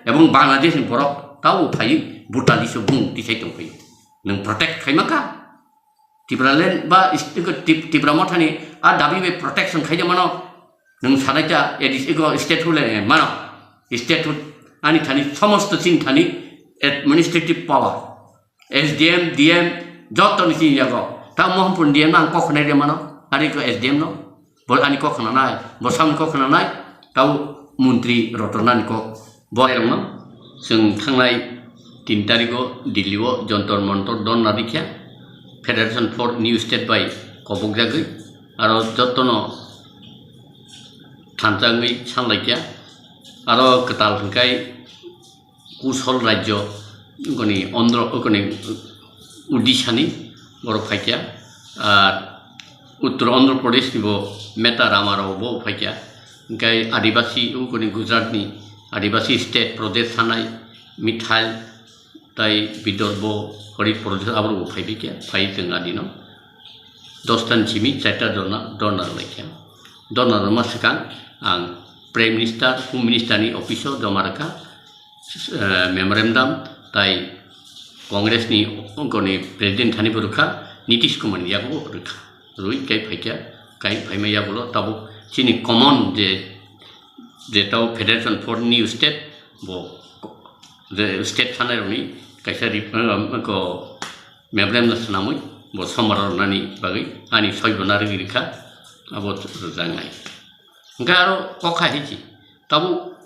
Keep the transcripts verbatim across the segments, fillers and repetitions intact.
Ebong Bangladesh ni borok tabo phai Bhutan ni se bung tisai tong phai. Nwng protect khai maka? Tipraland ba is-, Tip-, Tipra Mothani a dabi bai protection khai mano. Nwng sanai ta, edi ego statehood le mano. Statehood ani thani somosto chini thani administrative power. S D M, D M, joto ni chini yago. Ta Mohanpur D M no ang kok khnai re mano. Ari ko S D M no. Bo ani kok khna nai, bo samni kok khna nai. Tau montri rotorna ni kok. Bo rong no. Chwng thangnai tin tarikh o Delhi o Jontor Montor don na rikya. Federation for New State bai kobok jagwi. Aro joto no thansa wngwi sanlaikya. Aro kwtal hwnkhe Kusol rajyo, goni Andhra, goni Odisha ni borok phaikya, ar Uttor Andhra Pradesh ni bo Meta Rama rao bo phaikya, hingkai Adibasi, goni Gujarat ni Adibasi state Pradesh sanai Mithai tai Vidarbho, Hori Pradesh aborok bo phaibaikya, phai chwng adino. Dostan simi chaita dona, dona rwlaikha. Dona rwma swkang ang Prime Minister, Home Minister ni office o joma rwkha, eh, memorandum tai Congress ni ongkoni President thani bo rwkha, Nitish Kumar ni yago rwkha. Rwi kai phaikha, kai phaima yagulo tabuk chini common je, je tao Federation for New State bo je state sanai rokni kaisa rip-, eh, ko memorandum swnamwi bo somar rwnani bagwi ani soi bona rwgwi rwkha, abo rwjaknai. Hwnkhe aro kok hai se, tabuk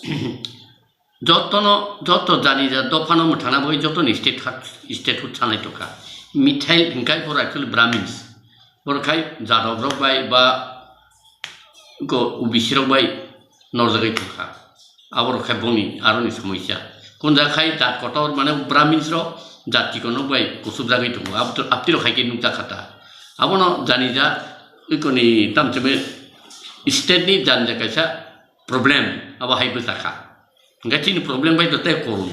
jotono, joto jani ja dophano mwthangna bagwi jotoni state hak, statehood sanai tongkha. Mithai hwnkhe borok actually Brahmins. Borok khai Jadab rok bai ba ko O B C rok bai norjagwi tongkha. Aborok khai bongni aroni somosya. Kunja khai jat kotor mane Brahmins rok jat chikon rok bai kusubjagwi tongo. Abto-, aptiro khai khe nukjakha ta. Abono jani ja ikoni tamcheme state ni jani ja kaisa problem abo hai bwjakha. Hingke chini problem bai to tei koron.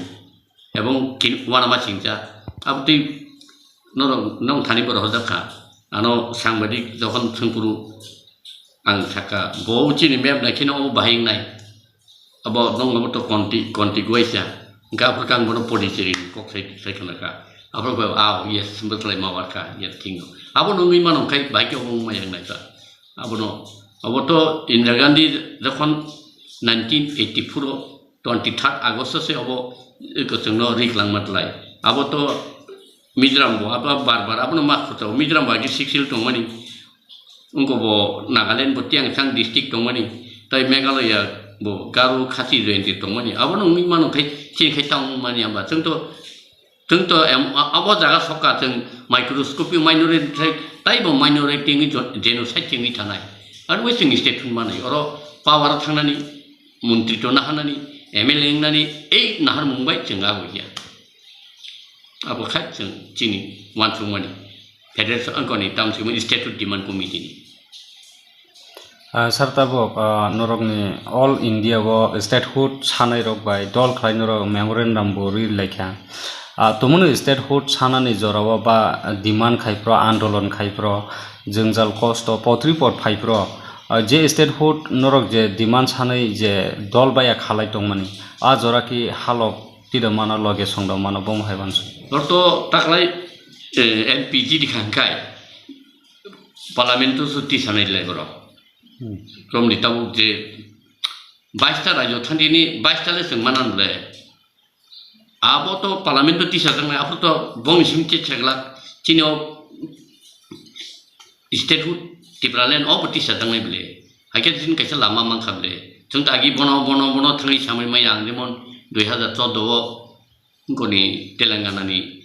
Ebong kin-, uanama singcha. Abotwi norok, nong thani borok hojak kha. Ano sangbadik jokhon thwngphuru ang sakha, bo chini map nai kheno obo bahai wngnai. Abo nong abo to konti, konti guaisa. Hingke aphuru khe ang bono pori chiri kok sai, sai khna kha. Aphuru khe, ah, yes, bwthlai ma war kha, yes, thing no. Abo nungwi mano khai bahai khe obo wngmaya wngnai ta. Abono, abo to Indira Gandhi jokhon nineteen eighty-four o twenty-third August se abo, eh, kwchwngno rik langma tlai. Abo to Mizoram bo, abo bar bar abono ma khutao. Mizoram bo agi six hill tongmani. Wngko bo Nagaland bo Tiangsang district tongmani. Tai Meghalaya bo Garo Khasi Jaintia tongmani. Abono wngwi mano khai, chini khai tang mani amba. Chwng to Chwng to em-, a-, abo jaga sokha chwng microscopic minority thai, taibo minority wngwi jo-, genocide chwngwi thanai. Aro bai chwng state hwn manwi. Oro power o thangnani, montri to naharnani, M L A wngnani, ei naharmung bai chwng abo ya. Abo khai chwng chini uansukmani. Federation, angkoni tamsukmani statute demand committee ni. Ah, sir, tabuk, ah, norokni All India o statehood sanai rok bai dol khlai norok memorandum bo ri laikha. Ah, tumuni statehood sanani jorao ba demand khai phro, andolon khai phro, jwngjal kosto, potri pot phai phro, ah, je statehood norok je demand sanai je dol baya khalai tongmani, ah, jora ki halok tida mano loge songda mano bomo hai bansu. Norok to taklai, eh, M P G di khan kai. Parliament o su tisanai lai borok. Hmm. Romni tabuk je baista rajyo thani ni baista le chwng manan le. Abo to parliament o tisajaknai, abo to bongni simi che cheglak. Chini o statehood Tipraland o bo tisajaknai bile. Haikhe chini kaisa lama mankha bile. Chwng ta agi bono, bono, bono thangwi samai maya ang jemon dui hazar chordo o goni Telangana ni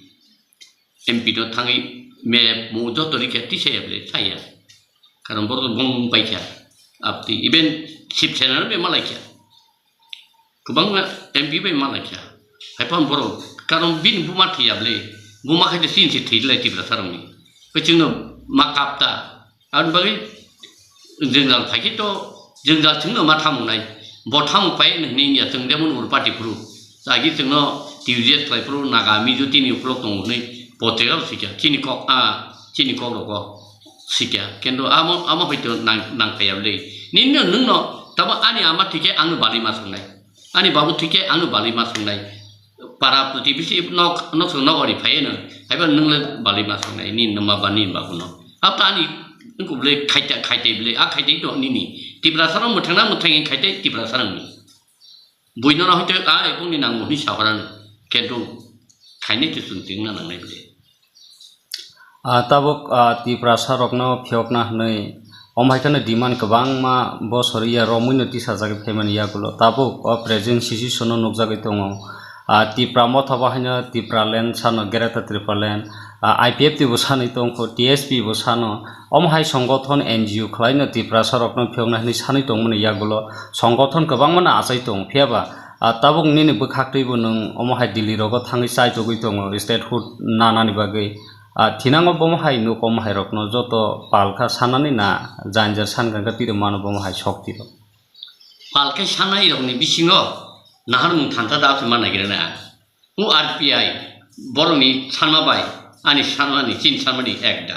M P no thangwi map mu joto rikha tisaya bile saya. Karon borok bong bai kha. Abtwi even Shiv Sena no be malai kha. Kwbangma M P bai malai kha. Hai phano borok karon bini buma thwiya bile. Buma khai de sin se thwi lai Tiprasa rokni. Khe chwngno ma kap ta. Aboni bagwi jwngjal phai khe to, jwngjal chwngno ma thamung nai. Bo thamung pai nai hwnwi wngya, chwng jemon ur party phuru. Agi chwngno T U J S khlai phuru Naga, Mizo tini ukulok tongo hwnwi potrika rok sikya. Chini kok, ah, chini kok rogo sikya. Kendo amo, amo hai to nang, nang phaiya bwle. Nini no, nwng no, tamo ani ama thike ang no bali ma songnai. Ani babu thwikhe ano balwi ma songnai. Para protibesi nok, nok song nok ori phaiye no. Haiba nwngle balwi ma songnai, ni numa ba ni babu no. Ap ta ani wngkuk bwle khaita, khaitwi bwle, a khaitwi to nini. Tiprasa rok mwthangna mwthangwi khaitwi Tiprasa rokni. Buino no hoite a ebongni nango hwnwi sahoran. Kintu khainai to chwng tingna nangnai bwle. Ah, tabuk, ah, Tiprasa rokno phiyokna hwnwi omo hai kheno demand kwbangma bosor ya romwi no tisajagwi phaimani yagulo. Tabuk o present situation no nukjagwi tongo. Ah, Tipra motha bo haino Tipraland sano, Greater Tipraland, ah, I P F T bo sanwi tongkho, T S P bo sano. Omo hai songothon N G O khwlaino Tiprasa rokno phiyokna hwnwi sanwi tongmani yagulo songothon kwbangma no achai tongo. Phiyaba, ah, tabuk nini bwkhaktwi bo nwng omo hai Delhi rogo thangwi chai togwi tongo, statehood nanani bagwi. Ah, thinango bomo hai nuk omo hai rokno joto palkha sanani na janja sankha khe tiro mano bomo hai sok tiro. Palkhe sanai rokni bisingo naharmung thanta da se ma naigira na. U R P I borokni sanma bai ani sanmani chin sanmani ek da.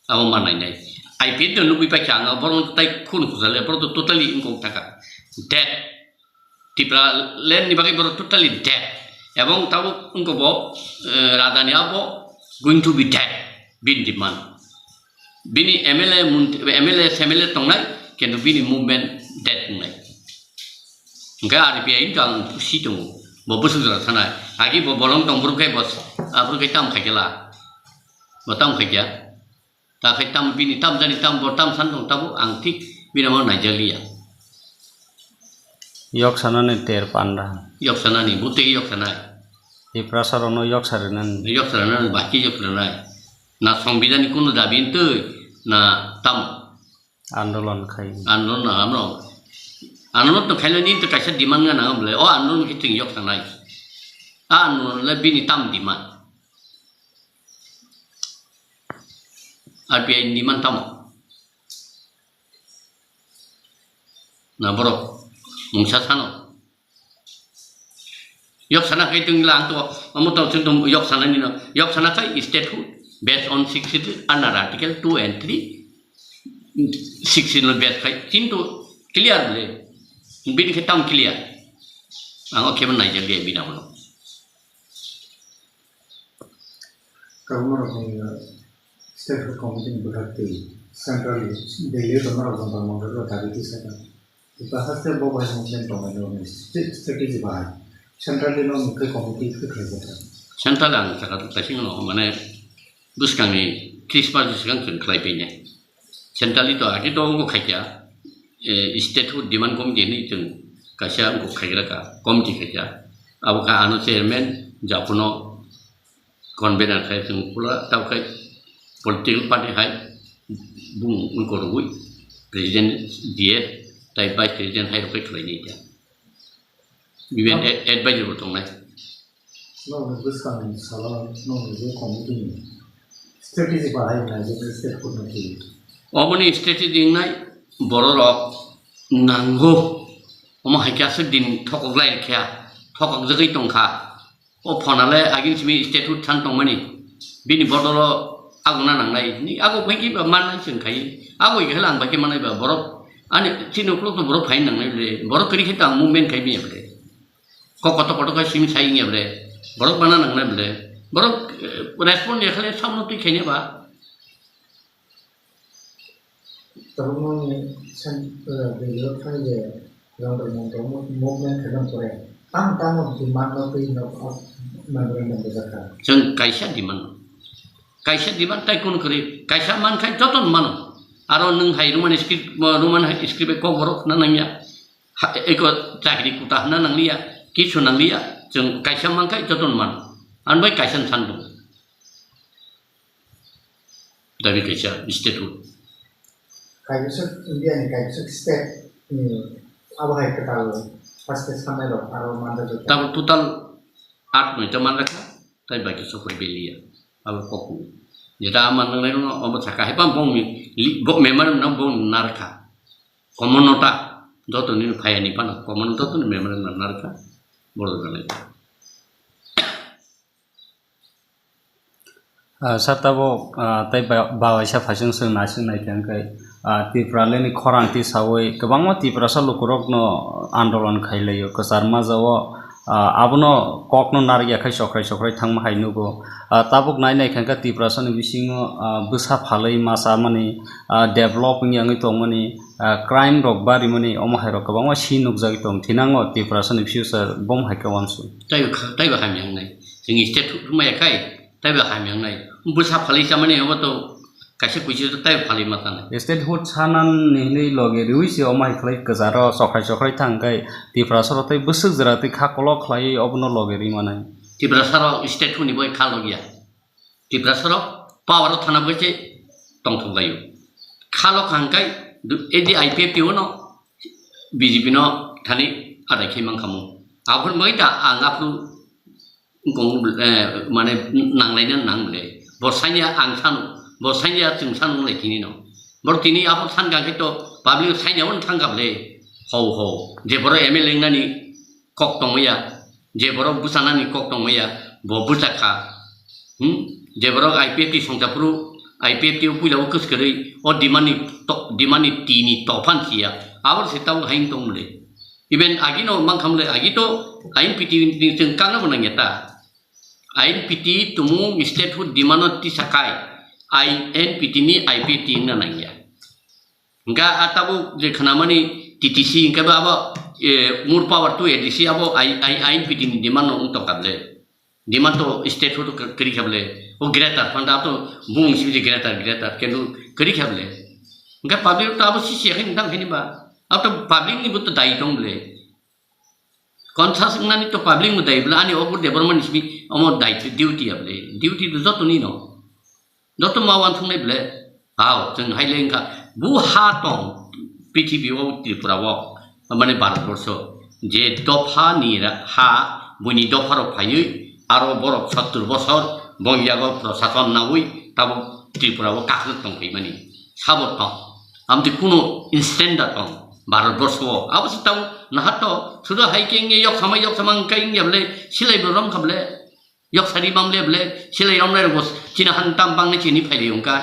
Abo ma nainai. I P F T nugwi paikha ang borok tai khun khujale borok to totally wngkok thaka. Dead. Tipraland ni bagwi borok totally dead. Ebong tabuk wngkok bo, eh, Radha ni abo going to be dead. Bini demand. Bini M L A, munt-, M L A, S M L A tongnai, kintu bini movement dead wngnai. Hwnkhe R P I wngkha ang pusi tongo. Bo bwswk jora thanai. Agi bo bolong tong bwrwk khe bo, ah, bwrwk khe tam khaikhe la. Bo tam khaikya. Ta khe tam bini tam jani tam bo tam san tong tabuk ang thik bini amo naijakliya. Yok sanani ter panda. Yok sanani, butwi yok sanai. Tiprasa rokno yok sarinani. Yok sanani, baki yok sanai. Na songbidani kunu dabi ntwi, na tam. Andolon khai. Andolon na amro. Andolon to khaina ni to kaisa demand ga na bole. O andolon khe ting yok sanai. A andolon le bini tam demand. R P I ni demand tamo? Na borok mungsa sano. Yok sana kai tong lang to, amo to chwng tong yok sana ni no. Yok sana kai statehood based on sixty-three under article two and three, sixty no based kai. Kintu clear le. Bini khe tam clear. Ang o khe nai jali bini amo. Kabangma rokni statehood committee ni bwkhak twi central Delhi o tongma rok jwnta mangkha dabi twi sakha. Tei haste bo bai movement tongmani rokni stra-, strategy bahai centrally no mungkhe committee khe khlaijakha. Central ang sakha kaisa no mane bwskangni Christmas ni swkang chwng khlai painai. Centrally to agi to wngkha khaikya, eh, statehood demand committee hinwi chwng kaisa wngkha khaigra kha, committee khaikya. Abo kha ano chairman, japuno convener khai chwng pula, tabo khai political party hai bung wngkha rwui, president D F, tai vice president hai rok khai khlainai kha. Even ad-, advisor bo tongnai. Nokni bwskang salo nokni je committee ni strategy bahai wngnai je statehood no twiwi. Omoni strategy wngnai bororok nango. Omo hai khe aswk din thokok lai kha, thokok jagwi tong kha. O phone ale agin simi statehood than tongmani. Bini bodolo aguna nangnai. Ni ago phai khe ba mannai chwng khai. Ago khe lang bai khe mannai ba borok. Ani chini ukulok to borok phai nangnai le. Borok kri khe tang movement khai biya bre. Kok kotor kotor khe simi sai wngya bre. Borok bana nangnai bre. Borok, eh, respond ya khale samno twi khaina ba. Tabukno sen-, eh, Delhi o thang je Rang Rang Rang movement khaina pore. Tang tang o demand no twi no, ah, memorandum bwjakha. Chwng kaisa demand. Kaisa demand tai kun kwrwi. Kaisa man khai joto no mano. Aro nwng hai Roman script, Roman hai script kok borok na nangya. Ha, eko chakri kuta hwnna nangliya, kisu nangliya, chwng kaisa mankhai jotono mano. Ang bai kaisa san tongo. Dabi kaisa statehood. Kaibwswk India ni kaibwswk state ni abo hai kwtal haste sanai rok aro manjak jotto. Tabuk total aat noita manjakha, tai baki sokoi beliya. Abo kokni. Jeta ama nangnai no obo saka hai pam bongni li-, bo memorandum no bongni narkha. Komonota, joto nini phayani phano, komonota joto ni memorandum narkha, borok rwnai. Ah, sir, tabuk, ah, tei ba-, bawaisa phaising chwng naising naikha hwnkhe, ah, Tipralandni khorang tisawi kwbangma Tiprasa lukurokno andolon khailaio, kwchar majao, ah, abono kokno narwkya khai sokrai sokrai thangma hai nugo. Ah, tabuk nai nai kha khe Tiprasani bisingo, ah, bwsa phalwi ma chamani, ah, develop wngya wngwi tongmani, ah, crime rok barimani omo hai rok kwbangma swi nukjagwi tong thinango Tiprasani future bom hai khe uansuk. Taibo kha-, taibo hamya wngnai. Chwng state thuk maya khai, taibo hamya wngnai. Bwsa phalwi chamani obo to kaisa kuichi to taibo phalwi ma tanai. Statehood sanani hinwi loge riwi se omo hai khlai kwcharo sokrai sokrai thang khai Tiprasa rok tei bwswk jwra tei kha kolok khlaiwi obono loge ri manai. Tiprasa rok statehood ni bai kha logya. Tiprasa rok power o thana bai se tongthok laio. Kha lok hang khai du-, edi I P F T o no B J P no thani adai khai mang khamu. Aphuru mai da ang aphuru Wngkong, eh, mane nanglaina nang le. Bo sanya ang sano, bo sanya chwng sano wng lai tini no. Boro tini aphuru san kha khe to public sanya wng thang kha le. Ho ho. Je boro M L A wngnani kok tong maya, je boro bwsanani kok tong maya, bo bwsa kha. Hmm? Je boro I P F T songcha phuru, I P F T o puila o kwskwrwi, o dimani to-, dimani tini tophan siya. Abor se tau hain tong le. Even agino mang khamle, agi to I N P T ni chwng kangna bo nangya ta. I N P T tumung statehood demand no tisa khai, I N P T ni I P T na nangya. Hingka a tabuk je khanamani T T C hingka ba abo, eh, more power to A D C abo I, I, I N P T ni demand no wng tong kable. Demand to statehood k-, kri kable. O greater panda to bung simi je greater, greater kenu kri kable. Hingka public to abo sisi yakin dang hini ba. Abo to public ni bo to dai tong ble. Conscious wngnani to public no dai bwle, ani Obur Debbarma ni simi omo daitwi duty ya bwle, duty to joto ni no, joto ma uansuk nai bwle. Hao, chwng hai le wngkha, bu ha tong, prithibi o Tripura o, mane Bharat borsho, je dopha ni ra-, ha, buini dopha rok phaiwi, aro borok sottur bosor, bong yago prosason nawi, tabuk Tripura o kakhwlwk tong phaimani, sabo tong. Amtwi kuno instant da tong Bharat borsho o. Abo se tamo naha to, sudo hai khe wngya yok sama, yok sama wngkha wngya bwle, silai bo rom kha bwle, yok sari bam le bwle, silai rom lai rok bo chini han tam bang ni chini phailai wngkha.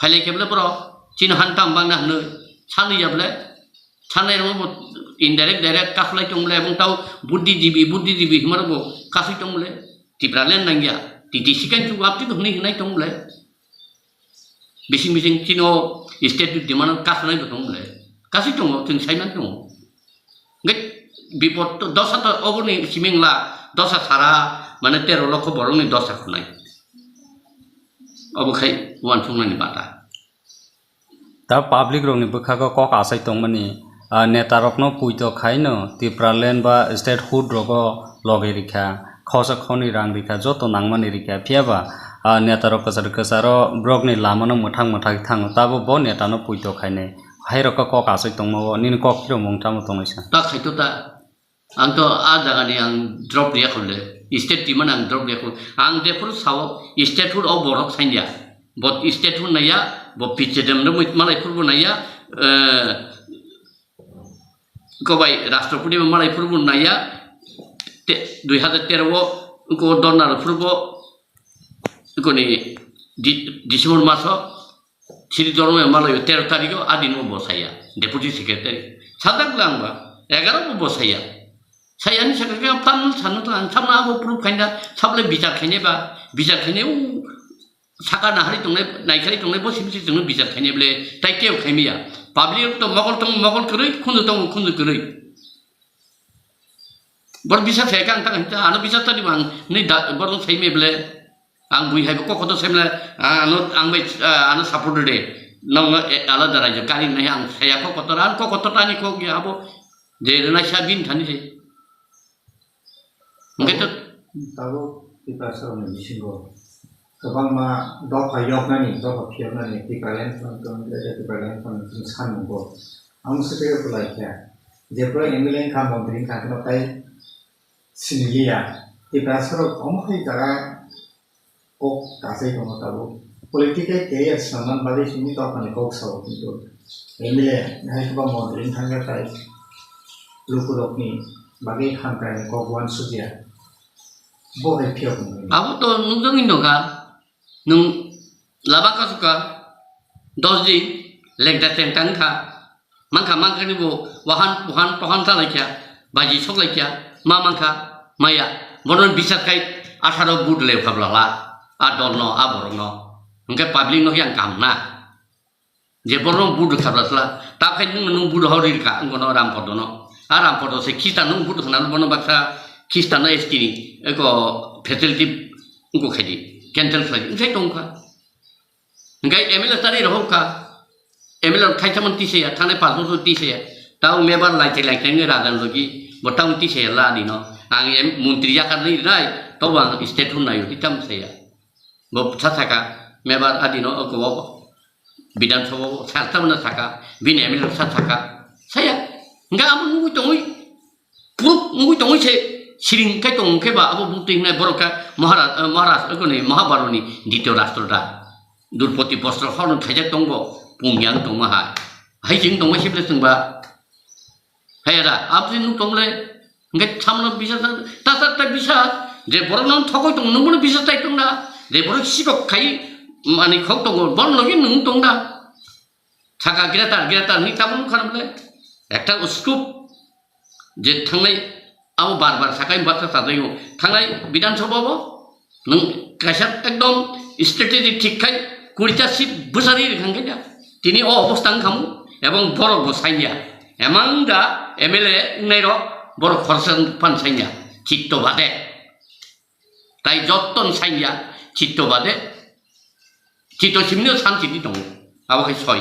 Phailai khe bwle borok chini han tam bang na hwnwi sanwi ya bwle, sanai rok bo indirect direct kasulai tong bwle, ebong tao buddhijibi, buddhijibi hwnma rok bo kasui tong bwle, Tipraland nangya, T T C kan chu wapti bo hwnwi hwnai tong bwle. Bising bising chino state demand kasunai bo tong le. Kasui tongo, chwng saiman tongo. Nge bipot to dosa to oboni siming la, dosa sara, mane tero lokho borokni dosa khunai. Obo khai uansuknani bata. Ta public rokni bwkhago kok achai tongmani, ah, neta rokno puito khaino Tipraland ba statehood rogo logi rikha, khorsa khorni rang rikha, joto nangmani rikha, phiyaba, ah, neta rok kwchar kwcharo borokni lamano mwthang mwthang thango, tabo bo neta no puito khainai. Hai rokha kok achai tongmao nini kok phiromung tamo tongnaisa? Ta khaito ta. Ang to a jaga ni ang drop riya khole. State team ang drop riya khole. Ang jephuru sao statehood o borok sanya. Bo statehood naya, bo P H D M no malai phuru naya, eh, Ko bai Rashtrapati bo malai phuru bo naiya, te, dui hazar tero o ko Donald phuru bo ko ni Di-, December maso Sri Dhormo malai tero tarikh o adin bo bosaiya Deputy Secretary. Sadak lang ba egaro bo bosaiya. Saya ni sakha khe plan sanu tlang samna abo proof khaina sable bichar khaine ba bichar khaine u Saka nahari tongnai, naikhari tongnai, bo simi se chwngno bichar khainai ble, tai teo khaimaya. Public to mokol tong mokol kwrwi, khunju tong khunju kwrwi. Bor bisa khe kang tang hinta, ano bisa tadi bang, ni da, bor no saimai ble. Ang bui hai ko koto saimle, ano ang bai, ano support de. Nong, eh, alada raja kari nai ang saya ko kotor, ang ko kotor tani ko ya abo. Je na sabin thani se. Hwnkhe to tabuk Tiprasarokni bisingo kwbangma dopha yoknani, dopha phiyoknani Tipraland phano tong, Greater Tipraland phano chwng sanmung bo. Ang swkhe kwlai kha, jephru M L A wngkha, montri wngkha, hwnkhe tai siniliya. Tiprasarok omo hai jaga kok kasai tongo tabuk. Political career swnamna bagwi simi dophani kok sao, kintu M L A hai kwbangma montri wng thangkha tai lukurokni bagwi hamkraini kok uansukya. Bo hai phiyok wngwi. Abo to nukjagwi nukha, nwng laba kasukha dos din, Lengta tengta wngkha. Mankha, mankha ni bo wahan, wahan, tohan chalai kha, baji soklai kha, ma mankha, maya. Bono bisar khai atharo vote le phabla la, a dol no, a borok no. Hwnkhe public no yang kaham na. Je borok no vote khabla sla, ta khai nwng, nwng vote hor ri kha, wngkono Rampodo no. A Rampodo se Khristan no vote khna bono baksa Khristan no S T ni eko facility wngko khaidi, cancel khlai, wngsai tongkha. Hingke M L A tari rohok ka, M L A khaisa man tisaya, thangni pas bosor tisaya, tao mebar laite laite ni rajan logi, bo tao tisaya la di no. Ang em, montri yakar ni rai, tao ang state hun nayo, hitam saya. Bo sa saka, mebar adi no, oko bo, Bidhan Sabha bo, sa sa na saka, bini M L A sa saka, saya. Hingke amo nungui tongui, Proof wngwi tongwi se siring khai tong khe ba abo bwtwi wngnai borok kha Maharaj, eh, Maharaj, eh, koni Mahabharot ni Ditiyo Rashtra da. Durpoti bostro horno khaijak tongbo, pungyang tongma hai. Hai chwng tongma sible chwngba. Hai da, aboni nuk tongle, hingke samno bisa sa, ta ta ta bisa, je borok no thokoi tong, nungbo bisa tai tong da, je borok sikok khai, mani khok tongo, borok logi nung tong da. Saka greater, greater ni tabuk nukha nukle. Ekta uskup je thangnai abo bar bar sakai bata sajai o. Thangnai Bidhan Sabha bo nwng kaisa ekdom strategy thik khai kurita seat bwsari rikhan khe da. Tini o obostha wngkhamu ebong borok bo sainya. Emang da M L A wngnai rok borok khoroksa phan sainya. Chitto bade. Tai jotton sainya, chitto bade, chitto simino santi di tongo. Abo khai soi.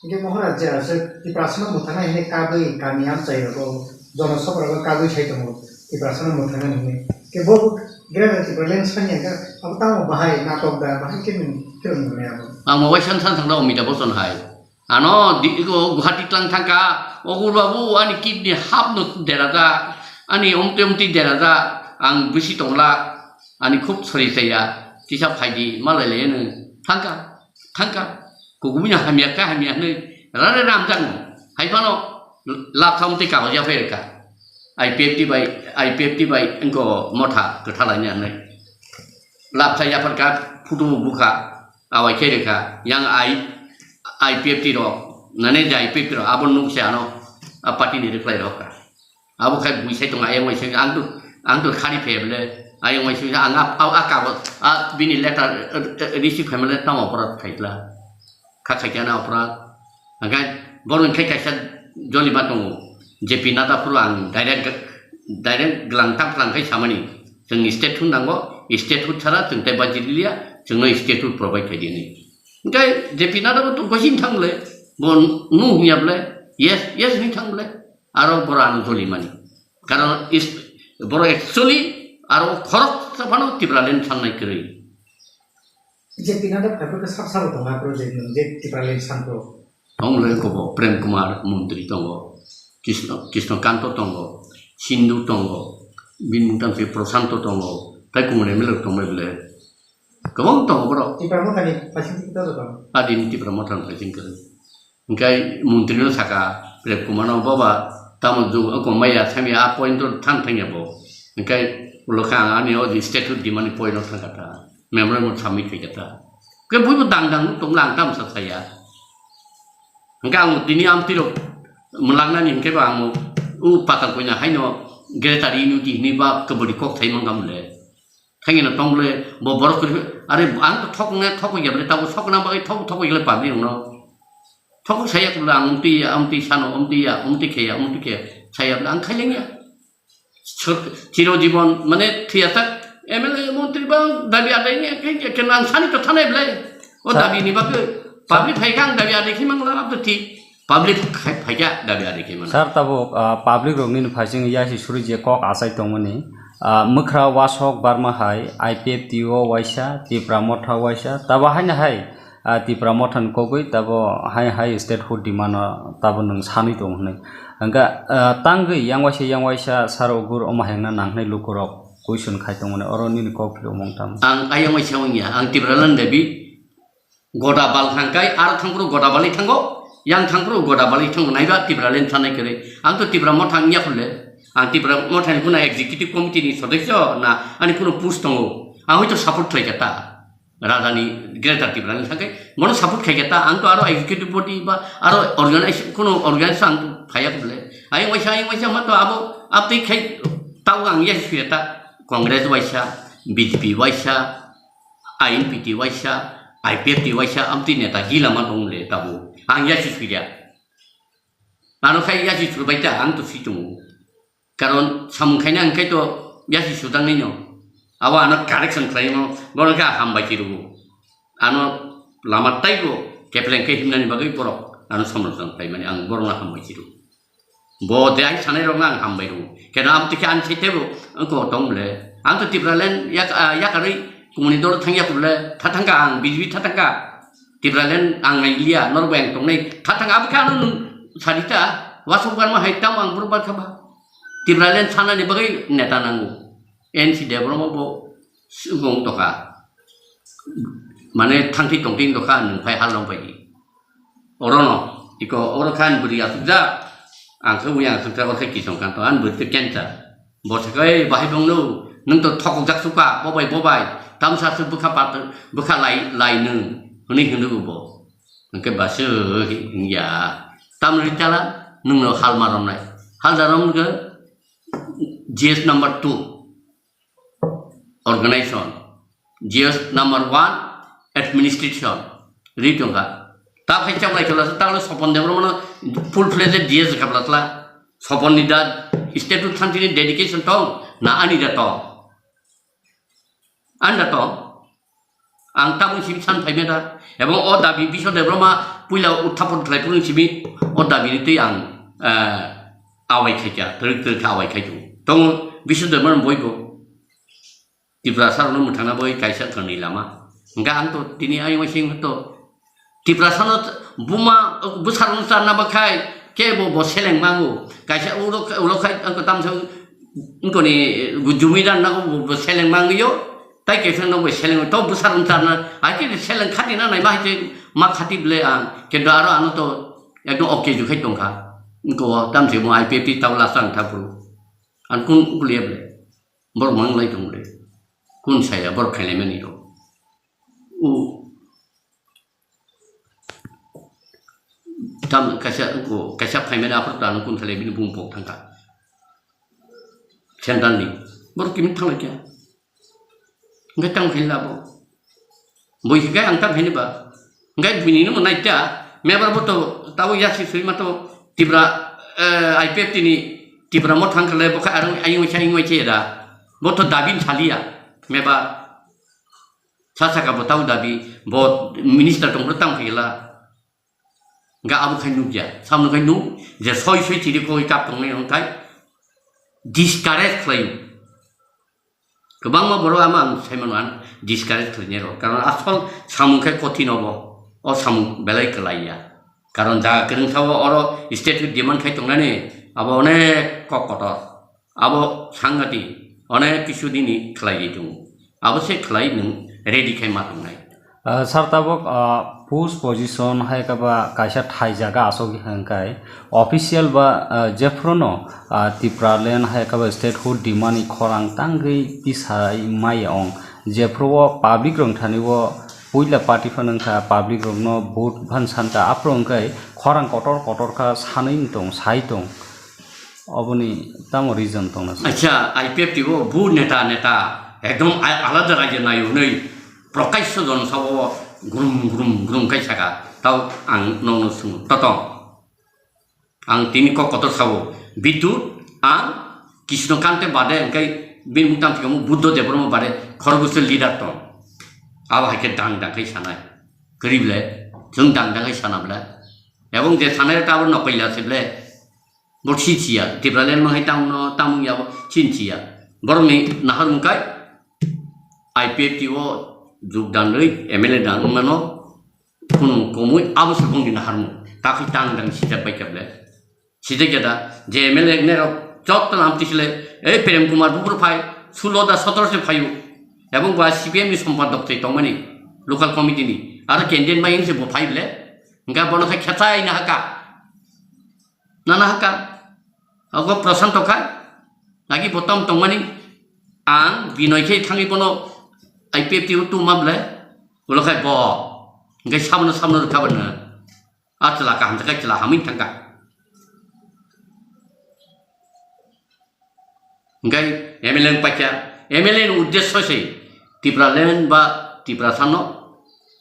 Hingke Maharaj je ase Tiprasano mwthangna hine kagwi kami amchai rogo, jonosok rogo kagwi sai tongo Tiprasano mwthangna hine. Ke bo Greater Tipraland sanya ka, abo tamo bahai natok da, bahai ke min film mane abo. Ang mo waisan san thangna Amitabh Bachchan hai. Ano di-, iko Guwahati tlang thangka, ogur babu ani kidney hapno derajak, ani omtwi omtwi derajak, ang bisi tongla, ani khub sori chaya, tisa phaidi, malai le eno, thangka, thangka, kugubuni hamya kha hamya hwnwi, rare ramjakno, hai phano laptha omtwi kagoj ya phairwkha, I P F T bai, I P F T bai engko motha kwtha laina hwnwi, laptha yapharkha, photo bo bukha, awai khe rwkha, yang I, I P F T rok, nane je I P F T rok, abo nuk se ano, a party ni reply rok ka. Abo khai bui sai tongo, ayang waisa, ang tu, ang tu khari phe bole, ayang waisa, ang a, a, a kago, a bini letter, eh, eh, receive khai mole tamo opor khai kla. Kha khai kya na opor. Ang khai, boro khai kaisa joli ma tongo. J P Nadda phuru ang direct, direct glang tak glang khai samani. Chwng statehood nango, statehood chara chwng tei bajiliya, chwngno statehood provide khai di hwnwi. Hingke J P Nadda bo to gosing thangle, bo no hwnya bole, yes, yes hwnwi thangle, aro boro ano joli mani. Karon is, boro actually aro khorok sa phano Tipraland sannai kwrwi. J P Nadda phaiphuru khe sak sabo tongo aphuru je nwng je Tipraland sanphuru. Tongo le kobo Prem Kumar Montri tongo, Krishna, Krishna Kanto tongo, Sindhu tongo, bini mungtang se Prashanto tongo, tai kumune mele tongbai bole. Kwbang tongo borok. Tipra Mothani paising tikto tongo. Adini Tipra Mothani paising kwrwi. Hingke montri no saka, Prem Kumar no, "Baba, tamo jug, oko maya samya a point o thang thangya bo." Hingke ulo kha ang ani o di statehood demand point o thangkha ta. Memorandum submit khaikha ta. Ke buibo dang dang nuk tongla ang tamo sa saya. Hingke ang tini amtwi rok mwlangnani hingke ba ang o patal koina haino greater unity hinwi ba kabadi kok thai mangam le. Thangino tong bole, bo borok kwrwi, are ang to thok wngnai, thok ya bole, tabo thok na bagwi thok, thok ya bole public rokno. Thok saya bole ang umtwi ya, umtwi sano, umtwi ya, umtwi khe ya, umtwi khe saya bole ang khaileng ya. Chiro jibon, mane, thwi ya sak, M L A montri ba dabi adai ni, ke, ke, ke nang sani to thanai bole. O dabi ni bagwi public phai kha ang dabi adai khi mangla, abdo thik. Public khai phaikha dabi ari khe mano. Sir, tabuk, ah, public rok nini phaising yasi suri je kok achai tongmani, ah, Mwkhra Wasok Barma hai I P F T o waisa, Tipra Motha waisa, tabo haino hai, ah, Tipra Motha ni kogwi tabo hai hai statehood demand o tabo nwng sanwi tong hwnwi. Hwnkha, ah, tangwi yang waisa yang waisa sar o gur omo hai wngna nang hwnwi lukurok question khai tongmani, oro nini kok phirok mung tamo? Ang ayang waisa wngya, ang Tipraland dabi. Goda bal thangkai, aro thangphuru goda balwi thango, yang thangphuru goda balwi thango, naiba Tipraland sanai kwrwi. Ang to Tipra Motha wngya phule, ang Tipra Motha ni kuno executive committee ni sodosyo na ani kuno post tongo, ang hoito support khlai kha ta. Rajani Greater Tipraland thangkhe bono support khaikhe ta, ang to aro executive body ba aro organize, kono organize ang phaiya khe bole. Ayang waisa, ayang waisa ma to abo, abtwi khai tao ang yasi suya ta, Congress waisa, B J P waisa, I N P T waisa, I P F T waisa, amtwi neta gila ma tong le tabo. Ang yasi suya. Ano khai yasi subai ta, ang to si tongo. Karon samung khaina hwnkhe to yasi sudangnai no. Abo ano correction khlaimo, bono khe hambai chirugo. Ano lama taibo kepleng khe himnani bagwi borok ano samung khlaimani ang borokno hambai chirugo. Bo de ai sanai rokno ang hambai rwo. Keno abo tei khe ani sai tebo wngkho tong bole. Ang to Tipraland yak, ah, yakarwi kumuni doro thang yak bole. Tha thangka ang B J P tha thangka. Tipraland ang nai liya, norok bai ang tongnai. Tha thangka abo khe ano nwng sadi ta. Wasuk barma hai tamo ang borok barkha ba. Tipraland sanani bagwi neta nango. N C Debbarma bo sugong toka. Mane thangthi tongthi toka nwng phai halrong bai. Orono, iko oro khe ani bwrwi asukjak, ang khe ui asukjak, oro khe kisong kang tongo, ani bwrwi khe cancer. Bo se khe, "Ei, bahai bongno, nwng to thokjak suka, bobai, bobai, tamsa se bwkha pat, bwkha lai, lai nwng," hwnwi hwnwi bo. Hwnkhe ba se hwnya, "Tamni chala, nwngno hal ma romnai." Hal da rom khe G S number two. Organization, G S number one, administration, ri tongkha. Ta khai chak lai chwla, ta le Sopon Debbarma no full fledged G S kha bla chwla. Sopon ni da statue thanti ni dedication tong, na ani da tong? Ani da tong? Ang tabuk simi san phai meda. Ebong o dabi Biswa Debbarma puila uthapon khlai phuru simi o dabi ni twi ang, eh, awai khai kha, twrwk twrwk khe awai khai tongo. Tongo Biswa Debbarma boibo. Tiprasa rokno mwthangna bai kaisa thani lama. Hwnkhe ang to tini ayung sing to Tiprasa no buma bwsarok no charna bakhai kebo bo seleng mango. Kaisa ulo, ulo khai ang to tamsa wngkoni jumi dan nago bo, bo seleng mangyo. Tai kaisa no bo seleng to bwsarok no charna. Hai khe seleng khati na nai ma hai khe ma khati ble ang. Kendo aro ano to ekdom okay ju khai tongkha. Wngko tamse mo I P F T tawla sang thapru. Ang kun uliya ble. Borok mang lai tong le. Kun saya borok khailai mani rok. U tam kaisa ko kaisa phaimani aphuru tano kun khailai bini bung pok thangkha. Central ni. Borok kimi thanglai kya. Hingke tamo khailai labo. Bui hingke ang tam hini ba. Hingke bini no nai ta. Mebar bo to tabo yasi sui ma to Tipra, eh, I P F T ni Tipra mo thang khailai bo kha arang ayung cha ayung cha da. Bo to dabin salia. Mebar. Sasaka bo tau dabi, bo minister tongphuru tang phaila. Ga abo khai nukya, samno khai nuk, je soi soi chiri koi kap tongnai hwn khai discourage khlai. Kwbangma borok ama ang sai mano ang discourage khlainai rok. Karon asol samung khai kothin obo, o samung belai kwlai ya. Karon jaga kwrwngsa o oro state demand khai tongnani, abo onek kok kotor. Abo sangati onek kisu dini khlaiwi tongo. Abo se khlai nwng ready khai ma tongnai. Ah, sir, tabuk, ah, post position hai khe ba kaisa thai jaga aswk hwnkhai official ba, ah, jephruno, ah, Tipraland hai khe ba statehood demand ni khorang tangwi tisai maya ong. Jephru o public rok thani o puila party phano wngkha, public rokno vote phan sankha, aphuru hwnkhai khorang kotor kotor kha sanwi tong, sai tong. Oboni tamo reason tongna sih? Acha, I P F T o bu neta, neta, ekdom a-, alada raja nai hwnwi prokasho jon sabo grum, grum, grum khai saka. Tao ang nokno swngo, totong. Ang tini kok kotor sabo, Bidut, ang Krishna Kante bade, engkai bini muktam thikamo Buddha Debbarma bade, khorokbwswk leader tong. Abo hai khe dang dang khai sanai. Kwrwi ble, chwng dang dang khai sana ble. Ebong je sanai ta abo nokoila se ble. Bo sinchiya, Tipraland mangai tamo no, tamo ya bo sinchiya. Borokni naharmung kai I P F T o jogdan rwi M L A dan wngmano, kunu komui abo se bongni naharmung. Takhi tang dang sijak bai kable. Sijak ya da, je M L A ne rok jotto nam tisle, ei Prem Kumar bubur phai, sulo da sotoro se phayu. Ebong ba C P M ni sompadok tei tongmani, local committee ni. Aro candidate mai se bo phai ble. Hingka bono khe khechai na haka. Nana haka. Ogo Prashanto kha. Nagi botom tongmani. Ang Binoy khe thangwi bono I P F T o tuma ble. Ulo khai bo. Hingke sabono sabono rwkha bwno. A chwla kaham se khai chwla hamwi thangkha. Hingke M L A wng paikha. M L A ni uddesyo se Tipraland ba Tiprasano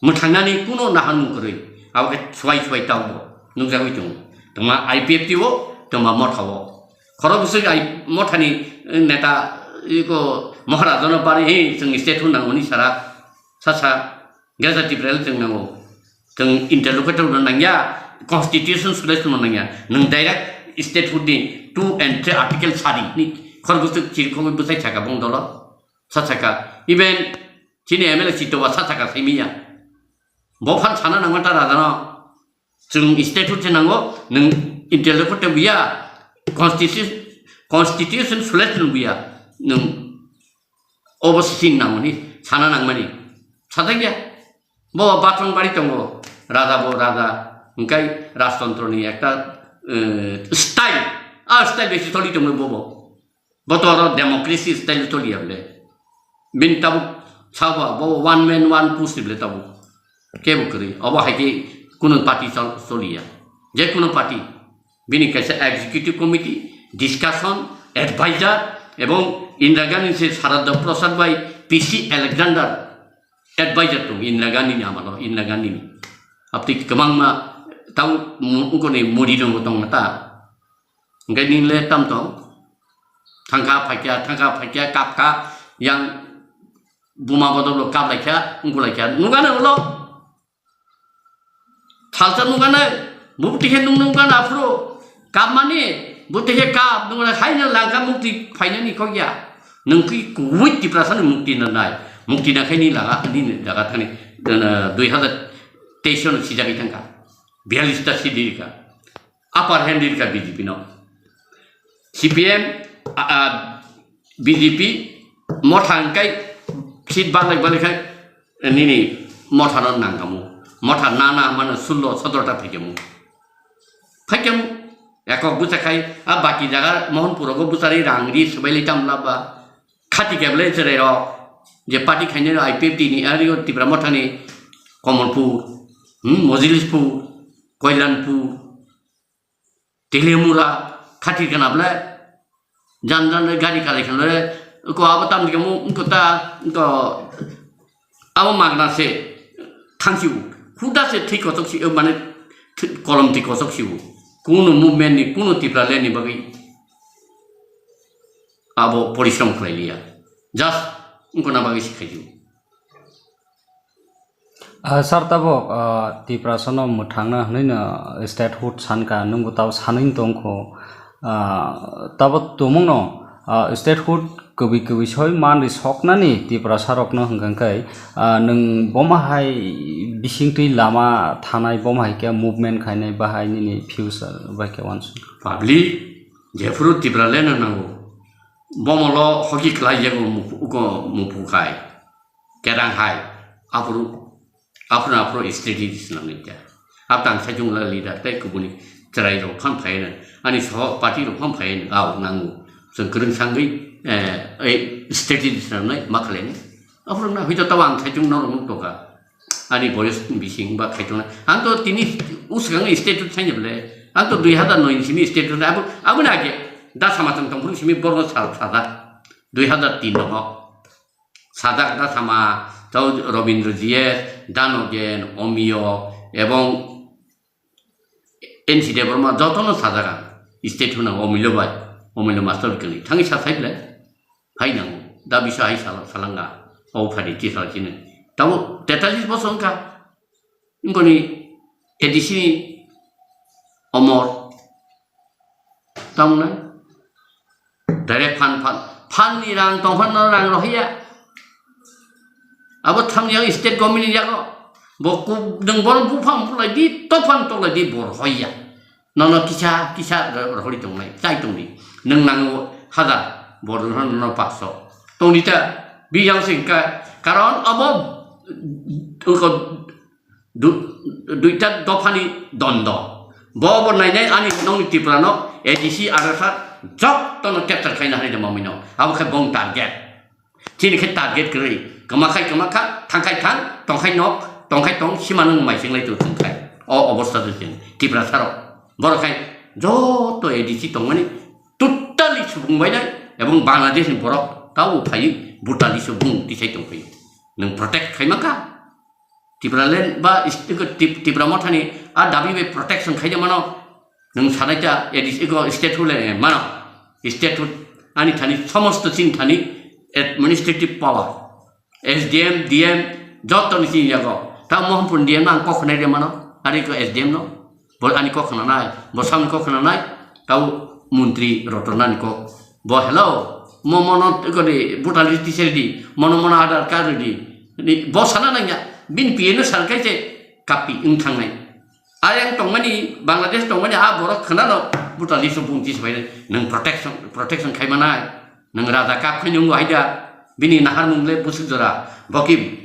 mwthangnani kuno naharmung kwrwi. Abo khe swbai swbai taubo nukjagwi tongo. Tongma I P F T o, tongma motha o. Khorok bwswk ai mothani neta iko Maharajano bari, "He, chwng state hood nangmani sara." Sa sa, Greater Tipraland chwng nango. Chwng interlocutor no nangya, constitution solution no nangya. Nwng direct statehood ni two and three article sadi ni khorok bwswk chirikhogwi bwsai saka bong dolo. Sa saka. Even chini M L A Sitoba sa saka simiya. Bo phan sana nangma ta rajano. Chwng statehood se nango, nwng interlocutor buya, constitution, constitution solution buya, nwng obo sin nangmani, sana nangmani. Sajak ya. Bo bathang bari tongo, raja bo raja, hingkai rajtantro ni ekta, eh, style, a style besi choli tongo bobo. Bo to oro democracy style choli ya bole. Bini tabuk sabo bo one man one push ni bole tabuk. Kebo kwrwi. Obo hai khe kuno party chol-, choli ya. Je kuno party. Bini kaisa executive committee, discussion, advisor, ebong Indira Gandhi se Sharada Prasad bai P C Alexander advisor tong Indira Gandhi ni amalo, Indira Gandhi ni. Apti kwbangma tang mu-, ungkoni Modi rok tong ta. Hingke nini le tam tong? Thangkha phaikya, thangkha phaikya, kapkha, yang buma bodol kap laikha, ungku laikha. Nukha na ulo? Salsa nukha na? Bubti khe nung nukha na aphuru? Kap mani, bubti khe kap, nukha na hai na langkha mukti phainani khokya. Nung ki kuwit Tiprasa ni mukti na nai. Mukti na khe ni laga, ni laga thani, eh, dui hazar teis no sijagwi thangkha. Biyallis ta sidi rikha. Upper hand rikha B J P no. C P M, a, a, B J P motha hingkai seat balai balai khai nini motha no nangkamu. Motha nana mano sullo sodorta phaikamu. Phaikamu. Ekok bwsa khai a baki jaga Mohanpur rogo bwsari rang ri swbailai tamla ba. Khati keble cherai rok je party khainai rok I P F T ni ari o Tipra motha ni Kamalpur, hmm, Mojlispur, Koilanpur, Telemura, khati kana ble jan jan de gari kalai khana le ko abo tam dikhe mu ko ta ko abo magna se thangsi u. Huda se thik kotok si, mane thik kolom thik kotok si u. Kuno movement ni, kuno Tipraland ni bagwi abo porishrom khlai liya. Just wngkona bagwi se khaidi. Ah, sir, tabok, ah, Tiprasano mwthangna hwnwi no statehood sanka, nwngbo tabo sanwi tongkho. Ah, tabo tumungno, ah, statehood kwbwi kwbwi soi manri soknani Tiprasarokno hwnkha khe, ah, nwng bomo hai bisingtwi lama thanai, bomo hai khe movement khainai, bahai nini future bai khe uansuk. Public jephuru Tipralandno nango, bomolo hoki khlai yago mupu-, uko mupu khai. Kerang hai, aphuru, aphuru, aphuru strategy swnamwi kha. Abo tang sajung la leader tei kubuni chwrai rok phan phai no, ani soho party rok phan phai no, au nango. Chwng kwrwng sangwi, eh, ei strategy swnamnai ma khlainai. Aphuru na hoi to tabo ang sajung norok nuk toka. Ani boyos bising ba khai tongna. Ang to tini usgang statehood saini bole. Ang to dui hazar noi ni simi statehood abo, abo na age. Da sama tong tong phuru simi borno sal sada. Dui hazar tin no. Sajak da sama, tau Robindra G S, Danogen, Omiyo, ebong N C Debbarma jotono sajak ang. Statehood nang Omilo bai, Omilo master kwrwi. Thangwi sa sai ble. Hai nang, da bisa hai sal-, salanga. O phadi ti sal chini. Tamo tetalis bosong ka. Boni A D C ni omor. Tamna. Direct phan phan. Phan ni rang tong phan no rang rohiya. Abo tham yang state government ni yago. Bo ku deng bor bu phang pulai di, to phan to lai di bor hoya. Nono kisa, kisa ro-, rohori tongnai, chai tongdi. Nwng nango hazar, bor nono paanch sho. Tongdi ta, bijang sing ka, karon abo, uko, du-, duita dophani dondo. Bo bo nainai ani nongni Tripura no, A D C, R S R, jok tono capture khaina hari de mamino. Abo khe bong target. Chini khe target kwrwi. Kwma khai kwma kha, thang khai thang, tong khai nok, tong khai tong, sima nwng mai sing lai tu thung khai. O obostha tu chwng Tiprasa rok. Borok khai joto A D C tongmani totally subung bai nai, ebong Bangladesh ni borok tabo phaiwi brutally subung tisai tong phaiwi. Nwng protect khai ma kha? Tipraland ba is-, Tip-, Tipra Mothani a dabi bai protection khai de mano. Nwng sanai ta, A D C ko statehood le mano. Statehood ani thani somosto chini thani administrative power. S D M, D M, joto ni chini yago. Ta Mohanpur ni D M no ang kok khnai de mano. Ari ko S D M no. Bo ani kok khna nai, bo samni kok khna nai. Tau montri Rotona ni kok. Bo hello. Mo mono ko di voter list tisai di. Mono mono Aadhaar card di. Ni bo sana nang ya. Bin P N o san kai se kapi wng thang nai. Ayang tongmani, Bangladesh tongmani, a borok khwnano voter list o bung tisbai nai. Nwng protection, protection khai manai. Nwng raja kap khai nungo haida. Bini naharmung le busuk jora. Bo ki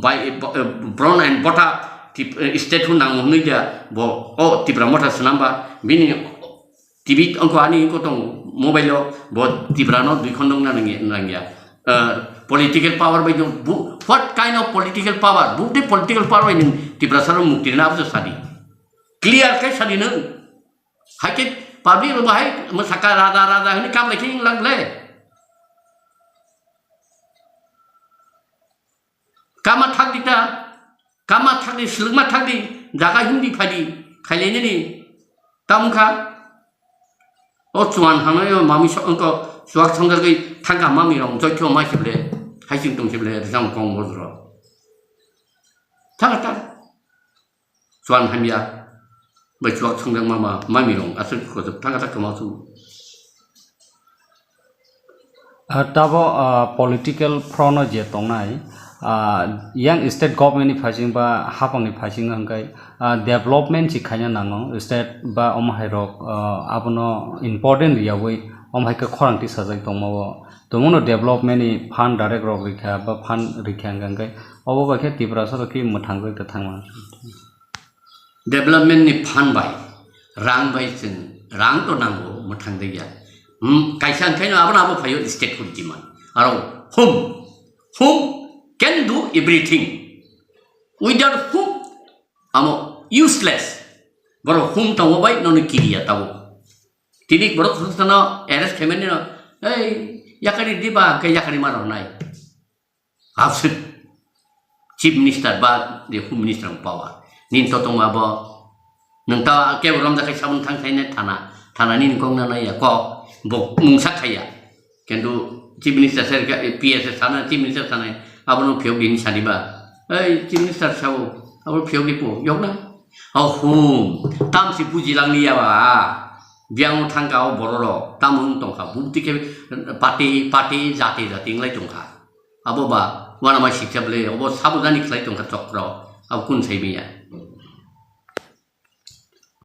bai, bo, eh, brown and bota tip, eh, state hu nango hwnwi da. Bo, o Tipra Motha swnamba. Bini T V ongko ani ongko tong mobile o. Bo Tipra no dui khondong na nangya, nangya. Eh, political power bai nwng bu-, what kind of political power? Bukti political power bai nwng Tiprasa rok mukti rina abso sadi. Clear kai sadi nwng. Hai khe public rok bahai mwsaka raja raja hwnwi kam lai khe wng lang le. Kama thak di ta, kama thak di, swlwkma thak di, jaga himdi phai di, khailai nini. Tamo kha, o chuan hanai o mami sok wngkha, chuak thongjagwi thangkha mami rok, joikhe o mai se ble, hai chwng tong se ble, rijang kong bodro. Thangkha ta. Chuan hamya bai chuak thangjakma ma mami rong aswk kochok thang thang kwma su. Ah, tabo, ah, political front o je tongnai, ah, yang state government ni phaising ba hapang ni phaising hwnkhe, ah, development si khaina nango state ba omo hai rok, ah, abono important riyawi omo hai khe khorang tisajak tongma o. Tongmano development ni fund direct rok rikha ba fund rikha hwnkhe obo bai khe Tiprasa rok khe mwthang rwui ta thangma. Development ni fund bai, rang bai chwng, rang to nango, mwthang de ya. Hmm, kaisa hwnkhe no abono abo phaio state hwn demand. Aro whom, whom can do everything. Without whom, amo useless. Borok whom tongo bai nono kiriya tabo. Tini borok khasano arrest khaimani no, ei, yakari diba, ke yakari ma rwnai. Absent Chief Minister ba the Home Minister ang power. Nin to tong abo. Nang ta ke rom da kai sabun thang thai ne thana. Thana nin kong na ya ko. Bo mungsa khaya. Kentu Chief Minister ser ka P S sana Chief Minister sana. Abo no phiyok din sani ba. Ei Chief Minister sao. Abo phiyok di po. Yok na. Oh hum. Tam si puji lang liya ba. Biang thang ka o bororo. Tam hum tong ka. Bukti ke pati pati jati jati nglai tong ka. Abo ba, uanama siksa ble, obo sabo jani khlai tongkha chokro, abo kun sai manya.